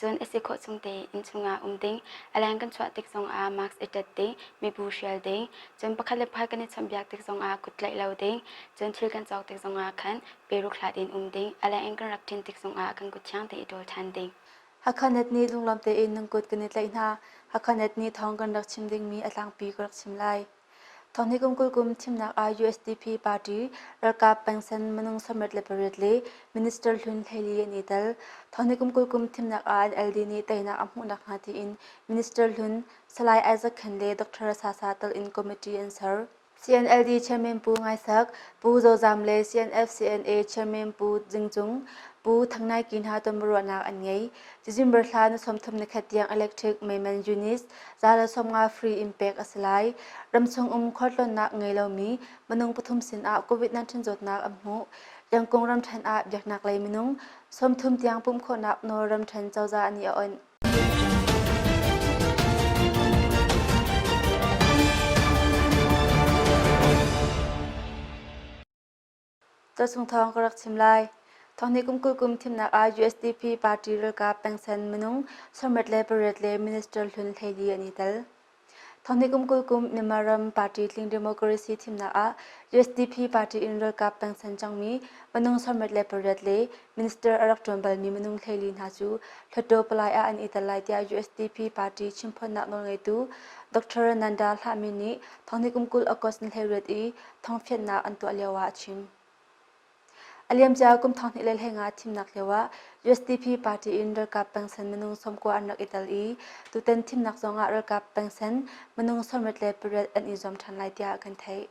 Cun a si khawh chung tein innchung ah um ding, a leng kan chuah tik zongah mask i ṭet ding, mibu hrial ding, cun pakhat le pakhat kan i chawnhbiak tik zongah kut tlaih lo ding, cun thil kan cawk tik zongah khan peruk hlat in um ding, a leng in kan rak ṭin tik zongah kan kut thiang tein i ṭawl ṭhan ding. Hakhanet nih lunglawm tein nan kut kan i tlaih hna. Hakhanet nih thawng kan rak chim dingmi a tlangpi ka rak chim lai. Thawngnih kum 20 kum thimnak ah USDP party ralkap pengsan minung 68 le minister hlun 14 an i tel. Thawngnih kum 20 kum thimnak ah NLD nih teinak a hmuh nakhnga tiin minister hlun Salai Isaac Khen le Dr. Sasa tel in committee an ser. CNLD chairman Pu Ngai Sak, Pu Zo Zam le CNF-CNA chairman Pu Jing Cung, Pu Thang Nai Ki hna tonbiaruahnak an ngei. December thla ni 31 tiang electric meiman units 150 free in pek a si lai. Ramchung um khualtlawnnak ngei lomi minung pathum sin ah COVID-19 zawtnak an hmuh. Yangkung ramṭhen ah biaknak lei minung 30 tiang pumh khawhnak nawl ramṭhen cozah nih a onh. Cawchung thawng ka rak chim lai. Thawngnih kum 20 kum thimnak ah USDP party ralkap pengsan minung 68 le minister hlun 14 an i tel. Thawngnih kum 20 kum Myanmar ram party tling democracy thimnak ah USDP party in ralkap pengsan cangmi minung 68 le minister a rak ṭuan balmi minung 14 hna cu Hluttaw Palai ah an i tel lai tiah USDP party chimphuannak nawlngeitu Dr. Nanda Hlahmi nih thawngnih kum 20 August ni 18 i thawngfianhnak an tuah lioah a chim. A liamcia kum 2015 thimnak lioah USDP party in ralkap pengsen minung 90 an rak i tel i tutan thimnak zongah ralkap pengsen minung 68 an i zuam ṭhan lai tiah kan theih.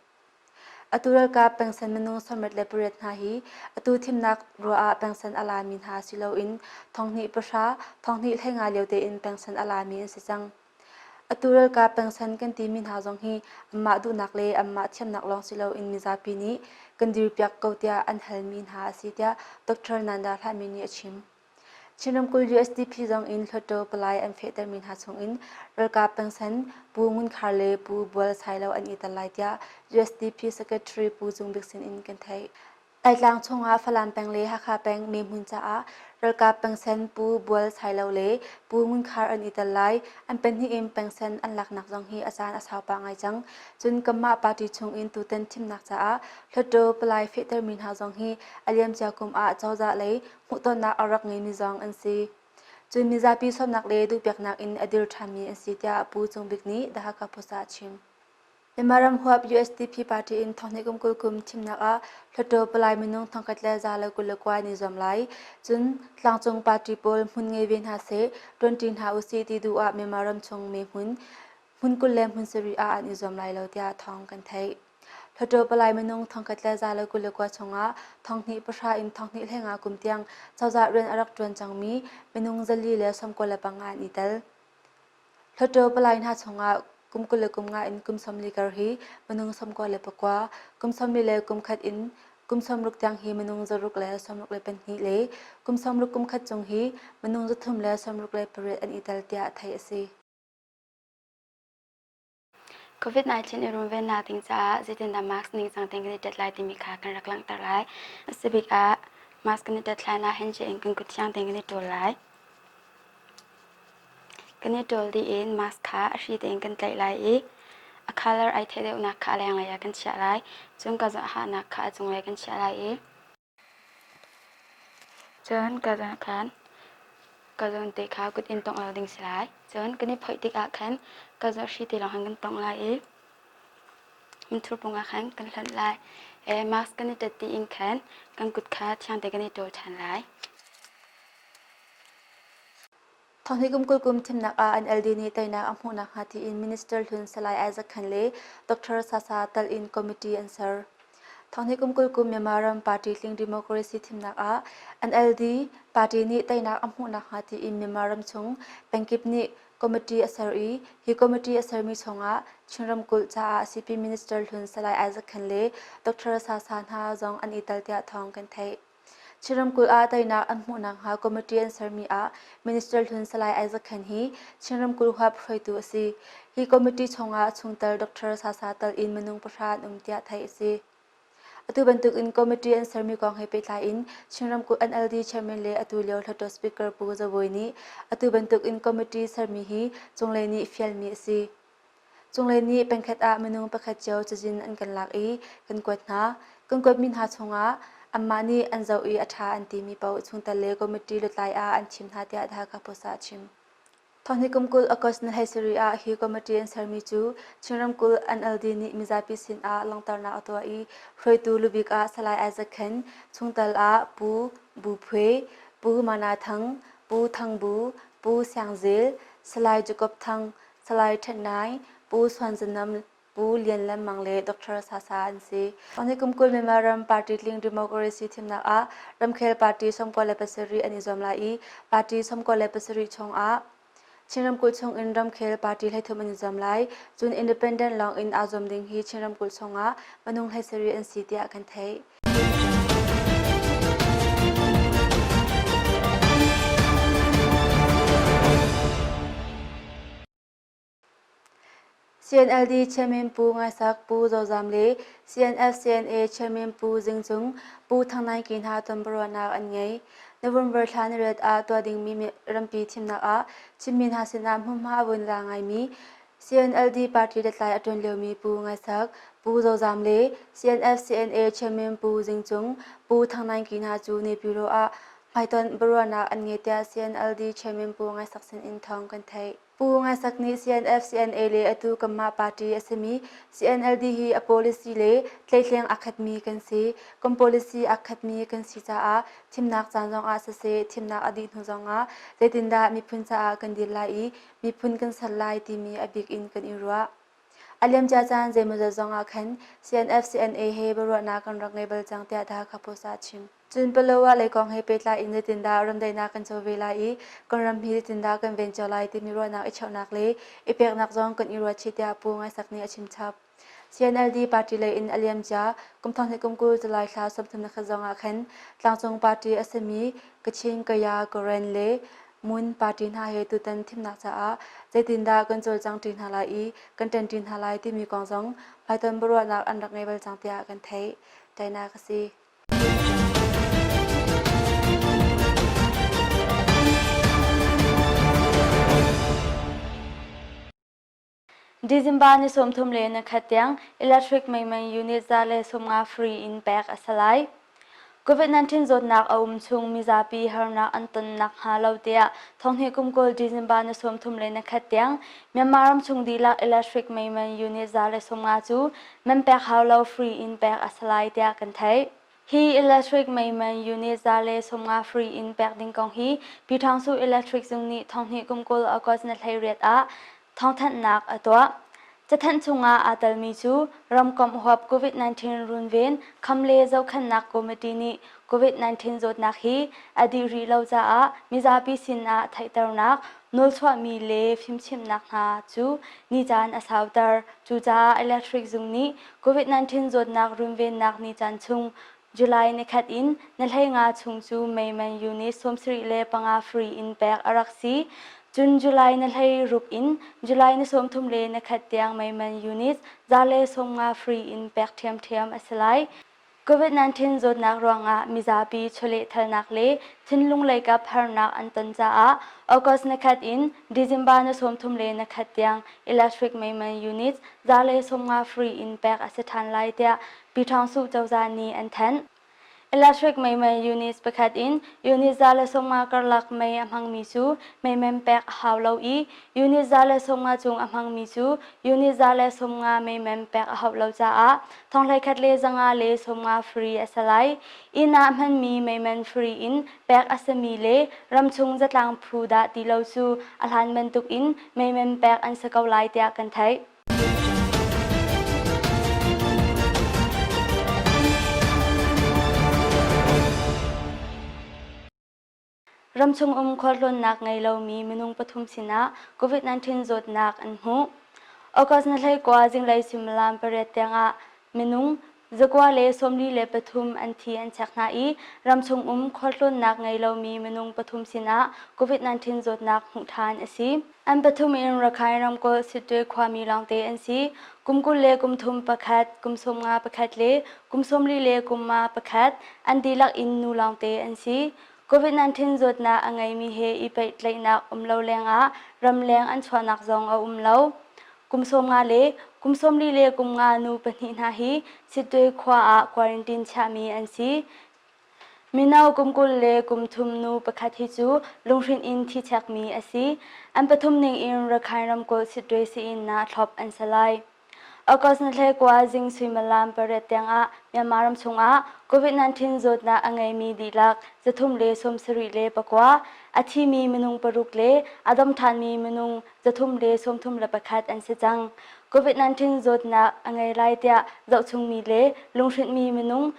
Atu ralkap pengsen minung 68 hna hi atu thimnak ruah ah pengsen a lami hna si loin thonghnih pahra, thonghnih hleinga lio tein pengsen a lami an si cang. Atu ralkap pengsan kan timi hna zong hi anmah duhnak le anmah thiamnak lawng si loin mizapi nih kan dirpiak ko tiah an halmi hna a si tiah Dr. Nanda Hlahmi nih a chim. Chin ramkulh USDP zong in Hluttaw palai an fehtermi hna chungin ralkap pengsan Pu Ngun Khar le Pu Bual Sailo an i tel lai tiah USDP Secretary Pu Cung Bik sin in kan theih. Laitlang chungah Falam peng le Hakha peng mehmun caah ralkap pengsen Pu Bual Sailo le Pu Ngun Khar an i tel lai. An pahnih in pengsen an laknak zong hi a caan a sau pah ngai cang. Cun kanmah party chungin tutan thimnak caah Hluttaw palai fehtermi hna zong hi a liamcia kum ah cozah lei hmuhtonnak a rak ngeimi zong an si. Cun mizapi sawmnak le duhpiaknak in a dir ṭhanmi an si tiah Pu Cung Bik nih The Hakha Post ah a chim. Myanmar ram huap USDP party in thonghnih kum 20 kum thimnak ah Hluttaw palai minung thongkhat le 129 an i zuam lai. Cun tlangcung party pawl hmun ngei ve hna seh, ṭuanṭi hna usih ti duh ah Myanmar ram chung me hmun hmun 20 le hmun sarih ah an i zuam lai lo tiah thawng kan theih. Hluttaw palai minung thongkhat le 129 chungah thonghnih pahra in thonghnih hleinga kum tiang cozah rian a rak ṭuan cangmi minung 495 an i tel. Hluttaw palai hna chungah kum 25 in kum 40 kar hi minung 99, kum 41 in kum 60 tiang hi minung 662 le kum 61 cung hi minung 368 an i tel tiah theih a si. COVID-19 i runvennak ding caah zeitindah mask ningcang tein kan i ṭet lai timi kha kan rak langhter lai. A si bik ah mask kan i ṭet hlan ah handshake in kan kut thiang tein kan i ṭawl lai. Kan i ṭawl dih in mask kha a hri tein kan tlaih lai i a colour ai theih deuhnak kha a lenglei ah kan chiah lai. Cun ka hahnak kha a cunglei kan chiah lai i Cun ka zawn khan ka zawn te kha kut in tongh lo ding si lai. Cun kan i phoih tikah khan ka zawn hri te lawng khan kan tongh lai i hmunthur pung ah khan kan hlonh lai. Mask kan i ṭet dih in khan kan kut kha thiang te kan i ṭawl ṭhan lai. Thawngnih kum 20 kum thimnak ah NLD nih teinak a hmuh nakhnga tiin Minister hlun Salai Isaac Khan le Dr. Sasa tal in committee an ser. Thawngnih kum 20 kum Myanmar ram party tling democracy thimnak ah NLD party nih teinak a hmuh nakhnga tiin Myanmar ram chung pengkip nih committee a ser i hi committee a sermi chungah Chin ramkulh caah CP Minister hlun Salai Isaac Khan le Dr. Sasa hna zong an i tel tiah thawng kan theih. Chin ramkulh ah teinak an hmuh nakhnga committee an sermi ah Minister hlun Salai Isaac Khen hi Chin ramkulh huap hruaitu a si. Hi committee chungah chungtel Dr. Sasa tal in minung pahra an um tiah theih a si. Atu bantuk in committee an sermi kong he pehtlai in Chin ramkulh NLD chairman le atu lio Hluttaw Speaker Pu Za Bawi nih atu bantuk in committee sermi hi cunglei nih fialmi a si. Cunglei nih pengkhat ah minung pakhat cio cazin an kan lak i kan kuat hna. Kan kuatmi hna chungah anmah nih an zoh i a ṭha an timi paoh chungtel le committee lutlai ah an thim hna tiah The Hakha Post ah a chim. Thawhni kum 20 August ni 17 ah hi committee an sermi cu Chin ramkulh NLD nih mizapi sin ah langhternak a tuah i hruaitu lubik ah Salai Isaac Khen, chungtel ah Pu Bu Phuai, Pu Mana Thang, Pu Thang Bu, Pu Siang Zel, Salai Jacob Thang, Salai Ṭhet Nai, Pu Suan Za Nam, Pu Lian Lem Mang le Dr. Sasa an si. Ni kum 20 Myanmar ram party tling democracy thimnak ah ramkhel party 97 an i zuam lai i party 97 chungah Chin ramkulh chung in ramkhel party 33 an i zuam lai. Cun independent lawng in aa zuam ding hi Chin ramkulh chungah minung 17 an si tiah kan theih. CNLD Chairman Pu Ngai Sak, Pu Zo Zam le CNF-CNA Chairman Pu Zing Cung, Pu Thang Naing Ki hna tonbiaruahnak an ngei. November thla niriat ah tuah dingmi rampi thimnak ah Chinmi hna sinah hmunhma a vun la ngaimi CNLD party lutlai a ṭuan liomi Pu Ngai Sak, Pu Zo Zam le CNF-CNA Chairman Pu Zing Cung, Pu Thang Naing Ki hna cu Naypyidaw ah hmaitonh biaruahnak an ngei tiah CNLD Chairman Pu Ngai Sak sin in thawng kan theih. Pu Ngai Sak nih CNF, CNA le atu kanmah party a simi CNLD hi a policy le tleitleng aa khatmi kan si. Kan policy aa khatmi kan si caah thimnak caan zongah siseh, thimnak a dih hnu zongah zeitindah miphun caah kan dir lai i miphun kan ser lai timi a bik in kan i ruah. A liamcia caan zeimawzat zongah khan CNF, CNA he biaruahnak kan rak ngei bal cang tiah The Hakha Post ah a chim. Cun Palawa lei kong he pehtlai in zeitindah remdaihnak kan co ve lai i kan ram hi zeitindah kan ven cio lai timi ruahnak i cheuhnak le i peknak zong kan i ruat chih tiah Pu Ngai Sak nih a chim chap. CNLD party lei in a liamcia kum 20 kum 20 July thla 31 zong ah khan tlangcung party a simi Kachin, Kaya, Karen le Mun party hna he tutan thimnak caah zeitindah kan cawlcang ṭi hna lai i kan ṭanṭi hna lai timi kong zong hmaitonh biaruahnak an rak ngei bal cang tiah kan theih. Tainak a si. December ni 31 tiang electric meiman unit 150 free in pek a si lai. COVID-19 zawtnak a um chung mizapi harnak an ton nakhnga lo tiah thonghnih kum 20 December ni 31 tiang Myanmar ram chung dihlak electric meiman unit 150 cu man pek hau lo free in pek a si lai tiah kan theih. Hi electric meiman unit 150 free in pek ding kong hi Pyithawngsu Electric Zung nih thonghnih kum 20 August ni 18 ah thawngthanhnak a tuah. Cathanh chungah aa telmi cu ramkomh huap COVID-19 runven kham le zohkhenhnak committee nih COVID-19 zawtnak hi a dih rih lo caah mizapi sin ah theihternak, nawlchuahmi le fimchimhnak hna cu nicaan a sauter. Cucaah electric zung nih COVID-19 zawtnak runvennak nicaan chung July nikhat in ni 15 chung cu mei man unit 75 free in pek a rak si. Cun July ni 16 in July ni 31 tiang mei man unit 150 free in pek ṭhiamṭhiam a si lai. COVID-19 zawtnak ruangah mizapi chawlehthalnak le thinlung leikap harnak an ton caah August nikhat in December ni 31 tiang electric mei man unit 150 free in pek a si ṭhan lai tiah Pyithawngsuh cozah nih an thanh. Electric meiman units pakhat in unit 150 karlak mei a hmangmi cu meiman pek a hau lo i unit 150 cung a hmangmi cu unit 150 meiman pek a hauh lo caah 1150 free a si lai. Inn ah hmanmi meiman free in pek a simi le ramchung zatlang phu dah ti lo cu a hlan bantuk in meiman pek an si ko lai tiah kan theih. Ramchung um khualtlawnnak ngei lomi minung pathum sinah COVID-19 zawtnak an hmuh. August ni 19 zinglei suimilam pariat tiangah minung zakua le 43 an thi an chek hna i ramchung um khualtlawnnak ngei lomi minung pathum sinah COVID-19 zawtnak hmuh ṭhan a si. An pathum in Rakhine ramkulh Sittwe khuami lawngte an si. Kum 20 le kum thum pakhat, kum 15 pakhat le kum 40 le kum ma pakhat, an dihlak in nu lawngte an si. COVID-19 zawtnak a ngeimi he i pehtlaihnak um lo lengah ramleng an chuahnak zong a um lo. Kum 15 le kum 40 le kum nga nu pahnih hna hi Sittwe khua ah quarantine chiahmi an si. Mino kum 20 le kum thum nu pakhat hi cu lunghrinh in thi chekmi a si. An pathum ning in Rakhine ramkulh Sittwe sii-inn ah thlop an si lai. August ni 19 zing suimilam pariat tiangah Myanmar ram chungah COVID-19 zawtnak a ngeimi dihlak 379, a thimi minung paruk le a dam ṭhanmi minung 331 an si cang. COVID-19 zawtnak a ngei lai tiah zohchungmi le lunghrinhmi minung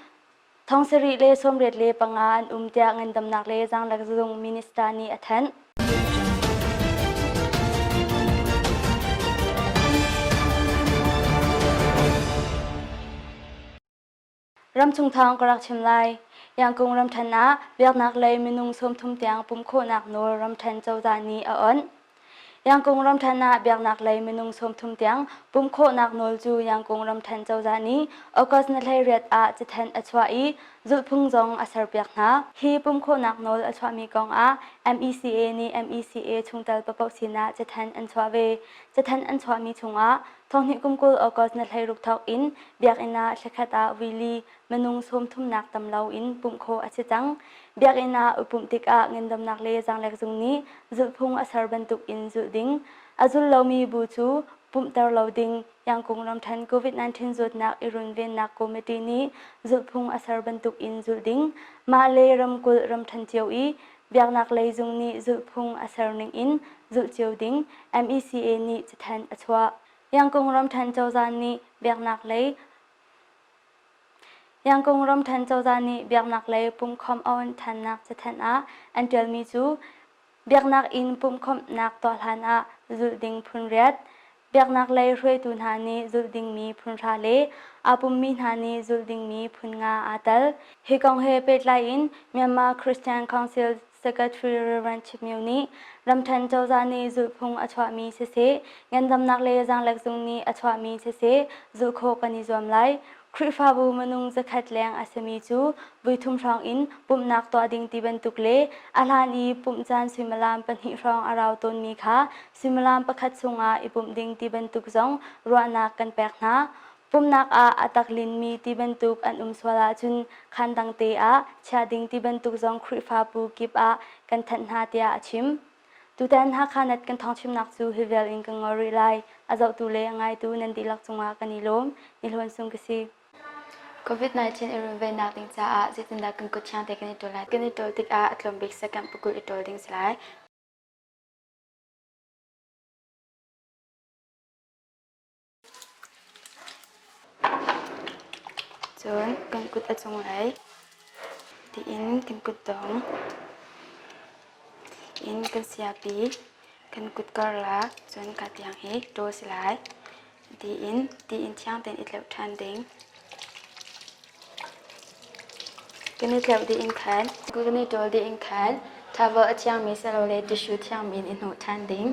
785 an um tiah ngandamnak le zaanglek zung minister nih a thanh. Ramchung thawng ka rak chim lai. Yangkung ramṭhen ah biaknak lei minung 30 tiang pumh khawhnak nawl ramṭhen cozah nih a onh. Yangkung ramṭhen ah biaknak lei minung 30 tiang pumh khawhnak nawl cu Yangkung ramṭhen cozah nih August ni 18 ah cathanh a chuah i zulhphung zong a serpiak hna. Hi pumh khawhnak nawl a chuahmi kong ah MECA nih MECA chungtel paohpaoh sinah cathanh an chuah ve. Cathanh an chuahmi chungah thonghnih kum 20 August ni 16 thawk in biakinn ah thlakhat ah vuili minung sawmthumnak tam loin pumh khawh a si cang. Biakinn ah i pumh tikah ngandamnak le zaanglek zung nih zulhphung a ser bantuk in zulh ding. A zul lomi bu cu pumhter lo ding. Yangkung ramṭhen COVID-19 zawtnak i runvennak committee nih zulhphung a ser bantuk in zulh ding. Mah le ramkulh ramṭhen cio i biaknak lei zung nih zulhphung a ser ning in zulh cio ding MECA nih cathanh a chuah. Yangkung ramṭhen cozah nih biaknak lei Yangkung ramṭhen cozah nih biaknak lei pumhkhawmh a onh ṭhannak cathanh ah an ṭialmi cu biaknak inn pumhkhawmhnak tuah hlan ah zulh ding phun riat, biaknak lei hruaitu hna nih zulh dingmi phun hra le aa pummi hna nih zulh dingmi phun nga aa tel. Hi kong he pehtlai in Myanmar Christian Council Secretary Rev. Chip Myo nih ramṭhen cozah nih zulhphung a chuahmi siseh, ngandamnak le zaanglek zung nih a chuahmi siseh, zulh khawh kan i zuam lai. Khrihfabu minung zakhat leng a simi cu voithum hrawng in pumhnak tuah ding ti bantuk le a hlan i pumh caan suimilam pahnih hrawng a rau tawnmi kha suimilam pakhat chungah i pumh ding ti bantuk zong ruahnak kan pek hna. Pumhnak ah a tak linmi ti bantuk an um sual ahcun khaan dangte ah chiah ding ti bantuk zong Khrihfabu kip ah kan thanh hna tiah a chim. Tutan Hakha Net kan thawngchimnak cu hi vial in kan ngol rih lai. A zohtu le a ngaitu nan dihlak cungah kan i lawm. Ni Hlawn Sung ka si. COVID-19 i runvennak ding caah zeitindah kan kut thiang te kan i ṭawl lai? Kan i ṭawl tikah a tlawm bik second pakul i ṭawl ding si lai. Cun kan kut a cunglei tiin kan kutdong in kan siapi kan kut karlak cun ka tiang hi ṭawl si lai tiin tiin thiang tein i tleuh ṭhan ding. Kan i tleuh dih in khan kan i ṭawl dih in khan towel a thiangmi silole tissue thiangmi in i hnawh ṭhan ding.